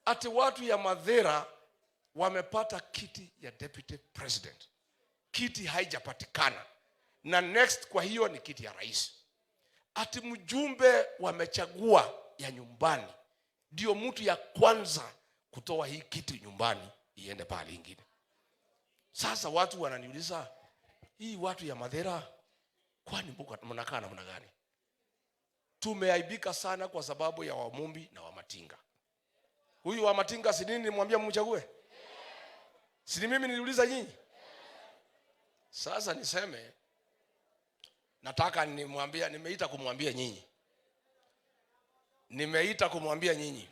Ati watu ya Mathira wamepata kiti ya deputy president, kiti haijapatikana, na next kwa hiyo ni kiti ya rais. Ati mjumbe wamechagua ya nyumbani ndio mtu ya kwanza kutoa hii kiti nyumbani iende pahali ingine. Sasa watu wananiuliza, hii watu ya Mathira, kwani mnakaa namna gani? Tumeaibika sana kwa sababu ya Wamumbi na Wamatinga. Huyu Wamatinga si nini nimwambia mumchague? Si ni mimi niliuliza nyinyi? Sasa niseme, nataka nimwambia, nimeita kumwambia nyinyi, nimeita kumwambia nyinyi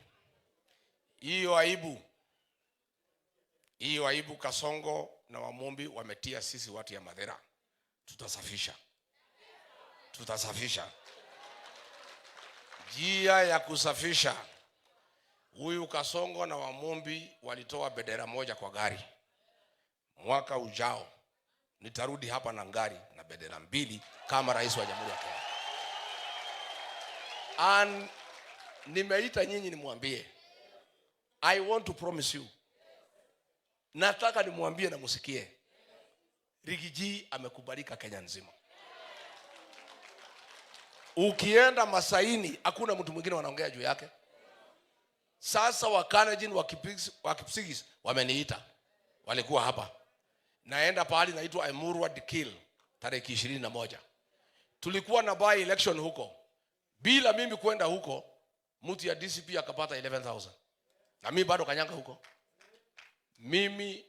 hiyo aibu, hiyo aibu Kasongo na Wamumbi wametia sisi watu ya Mathira, tutasafisha, tutasafisha. Njia ya kusafisha, huyu Kasongo na Wamumbi walitoa bendera moja kwa gari. Mwaka ujao nitarudi hapa na gari na bendera mbili kama rais wa Jamhuri ya Kenya. And nimeita nyinyi nimwambie, I want to promise you, nataka nimwambie na musikie, Riggy G amekubalika Kenya nzima. Ukienda Masaini hakuna mtu mwingine wanaongea juu yake. Sasa Wakalenjin, Wakipsigis wameniita, walikuwa hapa. Naenda pahali naitwa Emurua Dikirr tarehe 21. Tulikuwa na by election huko. Bila mimi kwenda huko, mtu ya DCP akapata 11,000. Na mimi bado kanyanga huko. Mimi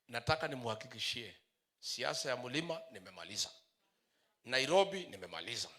nataka nimhakikishie siasa ya mlima nimemaliza. Nairobi nimemaliza.